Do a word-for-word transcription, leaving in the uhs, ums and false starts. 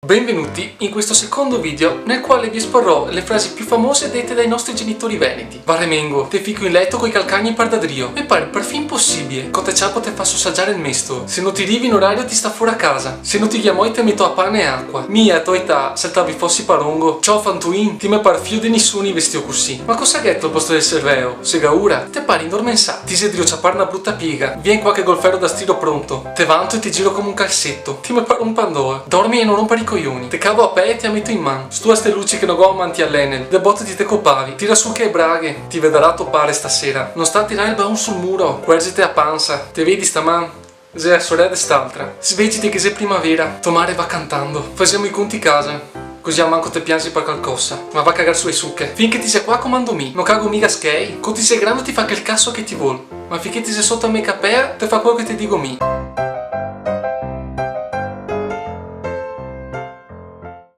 Benvenuti in questo secondo video nel quale vi esporrò le frasi più famose dette dai nostri genitori veneti. Varremengo, te fico in leto coi calcagni par da drio. Me pare perfin posibile. Co te ciapo te faso sagiare el mesto. Se no ti rivi in orario ti sta fora casa. Se no ti ghe a moi te meto a pane e acua. Mi a to età saltavi fosi parongo. Ciò, fantuin, ti me par fio de nisuni vestio cusì. Ma cosa gheto al posto del serveo? Se ga ura? Te pari indormensà. Ti xe drio ciapar na bruta piega. Vien qua che go el fero da stiro pronto. Te vanto e te giro come un calseto. Ti me par un pandoa. Dormi e no rompar i coioni. Te cavo a pè e te a meto in man. Stu a ste luci che no go amanti a l'Enel. De bote ti te copavi. Tira su che braghe. Ti vedarà to pare stasera. No sta tirar el baon sul muro. Cuerzete a pansa. Te vedi sta man? Xe a sorea de st'altra. Svegiti che xe primavera. To mare va cantando. Fasemo i conti casa. Cusì almanco te pianzi par calcosa. Ma va a cagar su e suche. Fin che ti xe qua comando mi. No cago miga schei. Co ti xe grando ti fa quel caso che ti vol. Ma fin che ti xe soto a me capea, te fa quelo che te digo mi.